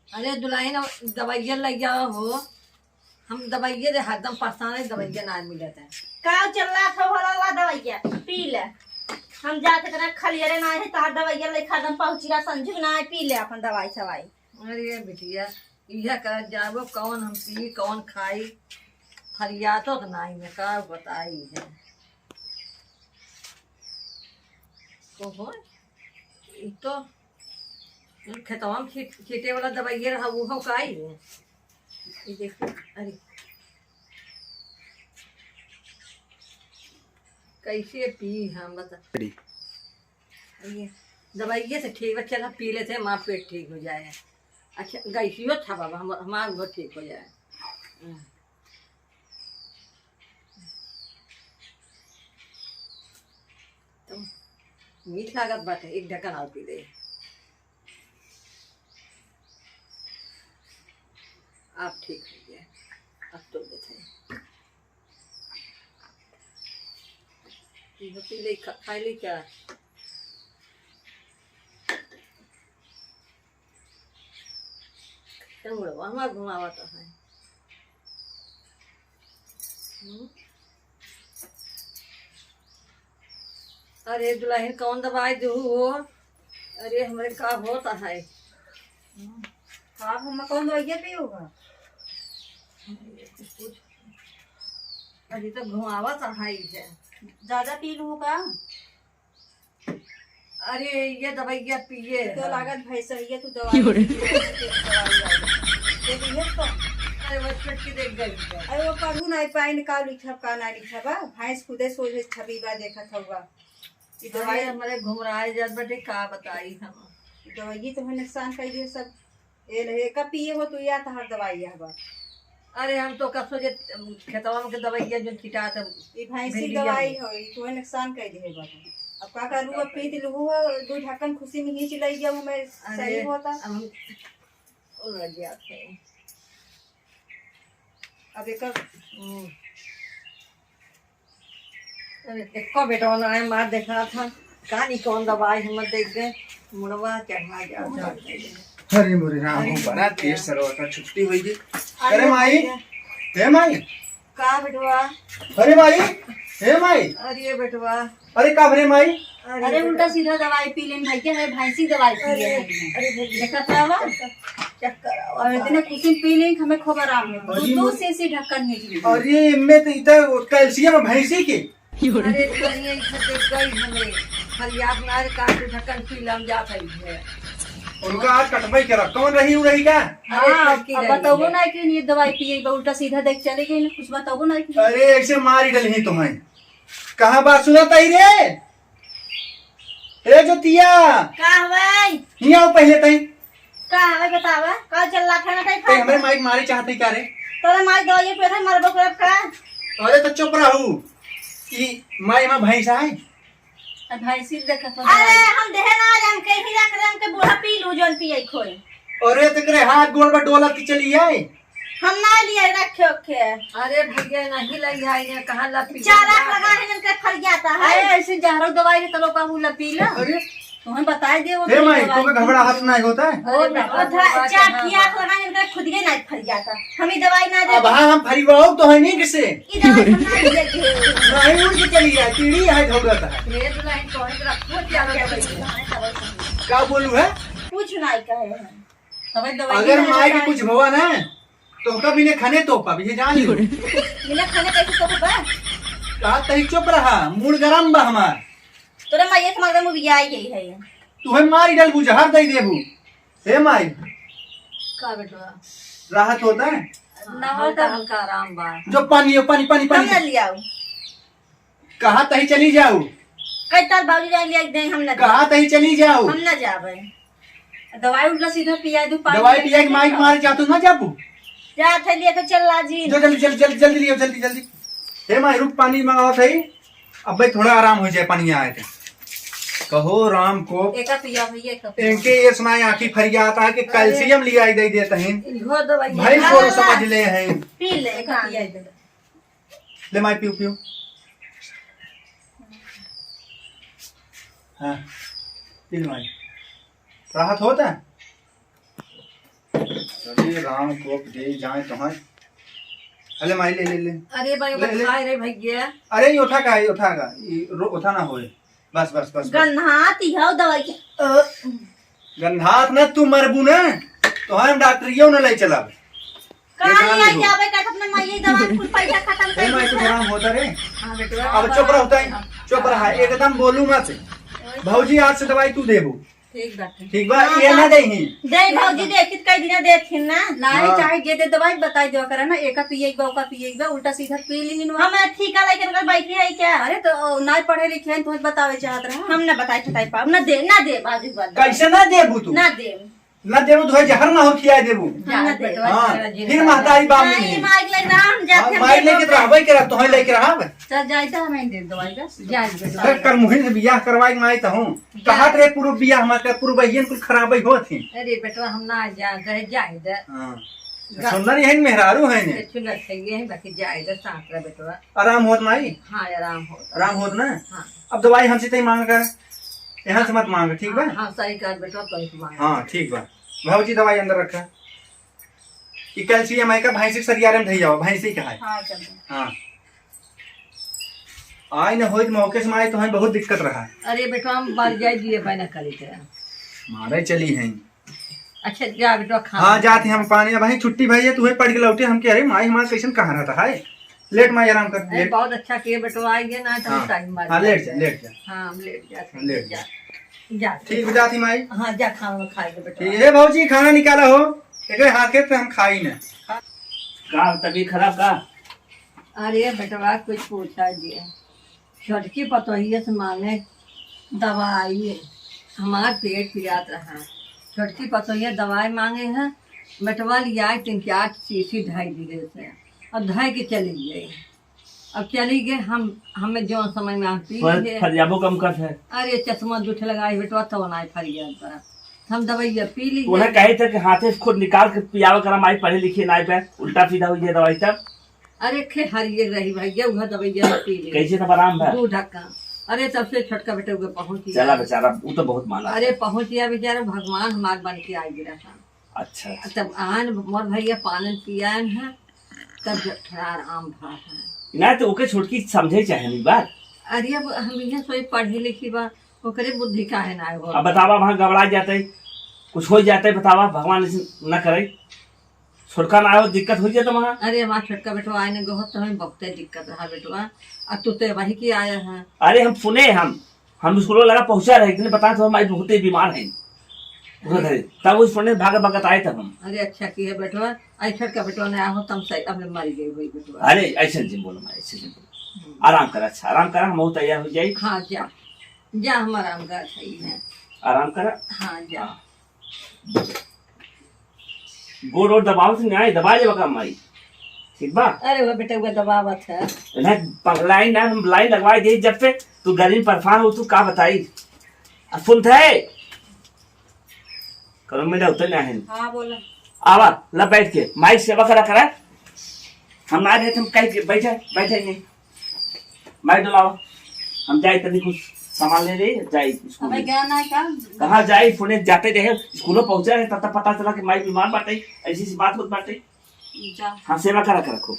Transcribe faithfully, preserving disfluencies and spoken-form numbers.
अरे दुल्हन, दवाइया लइ जाओ हो। हम दवाइये दे, हरदम परेशान है, दवाइया ना मिलत है। का चिल्लात हो, होला ला दवाइया, पी ले। हम जात इतना खलियरे ना है, तहार दवाइया लेखा एकदम पहुँची रहा, संजू ना है, पी ले अपन दवाई सवाई। अरे बिटिया, इहे कर जाबो, कौन हम पी, कौन खाई, फरियातो तो नाई में का बताई है। ओहो, ई तो खेतवा में छीट-, छीटे वाला दवाइये रहा, वो हो का ई? ई देखिए, अरे, कैसे पी हम बता। अरे। ये दवाइये से ठीक बा, चला पी लेते हैं, हमार पेट ठीक हो जाए। अच्छा, गैसियो था बाबा, हम, हमार वो ठीक हो जाए। तो मीठ लागत बाटे, एक ढक्कन और पी ले। आप ठीक हो गया, अब तो देते हैं। इहो पी ले, खा, खा ले क्या? तो मुड़वा हमार घुमावा तो है। हम्म? अरे दुल्हन, कौन दवाई देहू हो? अरे हमरे का होता है? हम्म। आप हम कौन दवाइया पियो हो? अरे तो घुमावा तो है ही है। ज्यादा पी लूँ का? अरे, ये दवाइया पिए तो है। लागत भैंसैया तू दवाई क्यों रे? पी ले, दवाई आई। ये भी है तो? अरे, वो छुट के देख गई है। अरे, वो पढ़ू ना पाइन का लिखब, का ना लिखब, आ? भैंस खुदे सोझे छबीबा देखत हउआ। ई अरे, दवाई हमारे घुमराए जात बाटे, का बताई हम? दवाई तो है नुकसान कइले सब। ए ले, एका पिए हो तू या तहार दवाई यह बा। अरे हम तो कसो जे, अम, खेतवा में के दवाइया जो छिटात है, ई भैंसी भिंडिया दवाई में। हो, ई तोहे नुकसान कर दे बा। अब का करू, अब पी दिलहू हो, दो ढक्कन खुशी में हींच लई जाऊ, मैं अरे, सही होता। हम, ओ लग गया था। अब एकर हम्म। अरे, एको बेटवा ना है, मार देखा था, का नहीं कौन दवाई हम देख गए, मुड़वा चढ़ा गया था। अरे मोरे राम, अरे बड़ा तेज सरवा का छुट्टी हुई थी। अरे अरे माई, भैया। हे माई। का बेटवा? अरे माई, हे माई। अरे बेटवा। अरे का भरे माई? अरे अरे उल्टा सीधा दवाई पी लेन भाई, क्या है भैंसी दवाई पी अरे, लेन। अरे भैया। देखा था वो? चक्कर आवा और इतने खुशी पी लेन, हमें खूब आराम है। अरे दो, दो मोरे। से से ढक्कन निकली। अरे इनमें तो इधर कैल्शियम है भैंसी के। अरे, कहिए, इधर देख गई हमें। फरियाद ना रे, काट के ढक्कन पी लम जात है इधर। उनका आज कटवाई करा। कौन रही, उ रही का? अरे, हाँ, अब बताओ ना कि ये दवाई पिए, उल्टा सीधा देख चले गए ना, कुछ बताओ ना कि। अरे, ऐसे मारी डलही तुम्हें। कहाँ बात सुनत आई रे? ए जोतिया। का हवाई? हियाँ आओ पहले तई। का हवे बतावा? का चल रहा खाना कहीं ते हमरे खाए? माई के मारे चाहत है का रे? तोरे माई दवाई पे थे, मरबो करब का? अरे तो चुप रहू। ई माई मा भैंस आए। अब भैंसी देखत हो अरे दवाई। हम देहे ना, हम कहीं रख दे, हमके बूढ़ा पी लू, जौन पिए खोए। अरे तेकरे हाथ गोड़ पर डोलत के चली आए। हम ना लिए रखे ओखे। अरे भैया, नहीं लई है, इन्हें कहाँ ला पी चारा जा लगा है। है, इनके फरियाता है। अरे ऐसे जहरो दवाई है, तलो का हुला पी ला। अरे। तुम्हें बताई दे वो हे माई, दवाई तुम्हें की। घबराहट नहीं होता है? अरे बाबा, ओ धा-, दवा चार चढ़ा की आँख हुआ। लगा इनके खुद के नहीं फरियाता। हम ही दवाई ना दे। अब हाँ, हम फरिवाओ तो है नहीं किसे? ई दवाई हम ना लिए थे। नहीं, उड़ के चली जाए, कीड़ी है, घबराता है। ये दुल्हन तो है, तेरा खुद क्या कर रही है? का बोलू है? कुछ नहीं कहे हैं। तबे दवाई अगर ना माई के बताई। कुछ भवा ना, तो ओका बिने खने तोपब, ये जान लियो। बिना खने कैसे तोपबा? कहा तही चुप रहा, मूड गरम बा हमार। तोरे माई एक मगन मुबिया आई गई है। तुहे मारी डलबू, जहर दई देबू। हे माई। का बेटवा? राहत होता है? ना हल्का, होता। हल्का आराम बा। जो पानी, पानी, पानी, हम पानी। ना लियाऊ। कहाँ तही चली जाऊ? कई तार बाबूजी जाए लिया दे, हम ना कहाँ तही चली जाऊ? हम ना जाबे। दवाई उल्टा सीधा पिया दू, पानी दवाई पिया के माई के मारे जातू ना जाबू? जा थे लिए तो चल ला जी। जो जल्दी, जल्दी, जल्दी, जल्दी लियो, जल्दी, जल्दी। हे माई, रुक, पानी मंगाओ सही। अब भाई थोड़ा आराम हो जाए, पानी आए थे। कहो राम को। एका पिया भैया, एका पिया। इनके ये सुनाए आँखी फरियाता है कि अरे। कैल्शियम लिया दे देते हैं। इहो दवाई भाई है। को समझ ले हैं। पी ले, एका पिया दे। ले माई, पियो, पियो। हाँ, पी ले माई। राहत होता है? अरे राम को दे जाए तो है। अरे माई, ले, ले, ले। अरे भाई, ले, ले। खाए रे भैया। अरे, ये उठा का, ये उठा का, ये रो-, उठा ना होए। बस, बस, बस, बस। गन्हात ही हौ दवाई के। अ। गन्हात ना, तू मरबू ना, तो हम डॉक्टरियो ना ले चलाबे। कहाँ देखा ले ले हो। जाबे, कहत अपने माई दवा कुल पैसा खत्म ए कर माई, कुछ दिया। आराम होता रे। हाँ, बेटवा। अब चुप रहता है, चुप रहा, एकदम बोलू मत। भौजी, आज से दवाई तू देबू। ठीक बाटे। ठीक बा, हाँ, ये ना तो देही। दे भौजी, देखित कई दिना देथिन ना। नाही, हाँ। चाहे जे दे दवाई बताई देवा करे ना, एका पिए एक बा, ओका पिए एक बा, उल्टा सीधा पी लीन। हम ठीका लेके अगर बैठी है क्या? अरे तो ना पढ़े लिखे हैं, तुम्हें बतावे चाहत रहा। हम ना बताई बताई पाब, ना दे, ना दे, बाजू बात। कैसे ना देबू तू? ना दे। ना देबू तो है जहर ना हो खिया देबू। हम ना दे। बेटवा, हाँ, तेरा जिन फिर का महतारी बाप नहीं, नहीं। माइक लेके रहा, हम जाते हाँ, हैं, माइक लेके तो रहबे करब, तोहे लेके रहब। चल जाई तो हमें दे दवाई बस। जाई बेटवा। सर, कर मुहिन से बियाह करवाई माई तो हूँ। जा। कहत रहे पूर्व बियाह मत कर, पूर्व बहियन कुल खराबे होत ही। अरे बेटवा, हम ना जा, रह जाए दे। हाँ। गा- सुंदर यही मेहरारू है ने। ये सुंदर सही है, बाकी जाए दे, साथ रह बेटवा। आराम होत माई? हाँ, आराम होत। आराम होत ना? हाँ। अब दवाई हमसे तई मांग कर, यहाँ से मत मांग, ठीक बा? हाँ, सही कर बेटवा, तुम से मांग। हाँ, ठीक बा। भौजी, दवाई अंदर रखा। ई कैल्शियम है का, भैंसी के सरियारे में धइया हो, भैंसी का है। हाँ, चल। हाँ। आई न होई त मौके से माई, तोहई बहुत दिक्कत रहा। अरे बेटवा, हम मर जाए, जिए पाए ना करी तेरा। मारे चली हैं। अच्छा, जा बेटवा, खा। हाँ, जात ही हम पानी, अब वहीं छुट्टी भई है, तू वहीं पढ़ के लौटे, हम कहे, अरे माई हमार कैसन कहाँ रहता है? लेट माई, आराम कर, अरे लेट। बहुत अच्छा किए बेटवा, आइए ना, तो हाँ, हम टाइम मार हाँ, लेट जा। जा, लेट जा। हाँ, हम लेट जा, हाँ, लेट जा। जा। ठीक, जात ही माई। हाँ, जा, खाना खा ले बेटवा। ठीक है भौजी, खाना निकाला हो, एक हाथ के तो हम खाई ना। का तबीयत खराब का? अरे बेटवा, कुछ पूछा जे। छोटकी पतोहिया से मांगे दवाई, हमार पेट पिरात रहा। छोटकी पतोहिया दवाई मांगे है, बेटवा लिया तीन चार शीशी ढाई दिए से, और ढाई के चली गई। अब चली गए हम, हमें जौन समय में हम पी फर-, लिए। फरियाबो कम कर है। अरे चश्मा दूठे लगाई बेटवा, तो ना फरियाद बा। हम दवाइया पी ली। उन्हें कहे थे कि हाथे से खुद निकाल के पियावा करा, माई पढ़े लिखे ना पे, उल्टा सीधा हुई जाए दवाई तब। अरे खे हरिये रही भैया, उहा दवाइया पी ली। कैसे तब आराम बा? दो ढक्का। अरे तब से छोटका बेटा उगे पहुंच गया। चला बेचारा, वो तो बहुत माना अरे है। पहुंच गया बेचारा, भगवान हमार बन के आ गिरा था। अच्छा, अच्छा। तब आन मोर भैया पानन पियान है, तब जब थोड़ा आराम भा है। ना तो ओके छोटकी समझे चाहे नहीं बात। अरे अब हम इहे सोई पढ़ी लिखी बा, ओकरे बुद्धि काहे ना हो। अब बतावा वहाँ गबड़ा जाते, कुछ हो जाते, बतावा भगवान ऐसे न करे, छोटका ना हो, दिक्कत हो जाता वहाँ। अरे हमार छोटका बेटवा आए ने गहो तो हमें बहुते दिक्कत रहा बेटवा, अब तू तो वही की आया है। अरे हम सुने, हम हम स्कूल लगा पहुंचा रहे, इतने बता तो हमारी बहुते बीमार है। उधर है। तब उस फुने भागत भागत आए तब हम। अरे अच्छा किया बेटवा, आई छोटका बेटवा ने आहो तम सही, अब मर गई हुई बेटवा। अरे ऐसे जिन बोलो माई, ऐसे जिन बोलो। हम्म। आराम कर, अच्छा आराम कर, हम तैयार हो जाई। हाँ जा, जा हम आराम कर सही है। आराम कर। हाँ जा। हाँ। गोड़ ओड़ दबावत नहीं आई, दबा लेवा का माई। ठीक बा? अरे वो बेटा वो दबावत है। नहीं, पगलाई ना, हम लाइन लगवाई दे जब से तू गर्मी परेशान हो, तू का बताई? अब सुनत है? करो मेरा उतर ना है। हाँ, बोला। आवा, ला बैठ के, माई सेवा करा करा। हम ना रहे, हम कह के बैठे, बैठे नहीं। माई डोलाओ, हम जाई तनी कुछ सामान ले ले, जाई स्कूल अबे में। गया ना का? कहाँ जाई? फुने जाते रहे, स्कूलों पहुँचा रहे, तब तक पता चला कि माई बीमार बाटे, ऐसी ऐसी बात होत बाटे। जा। हाँ, सेवा करा करा खूब।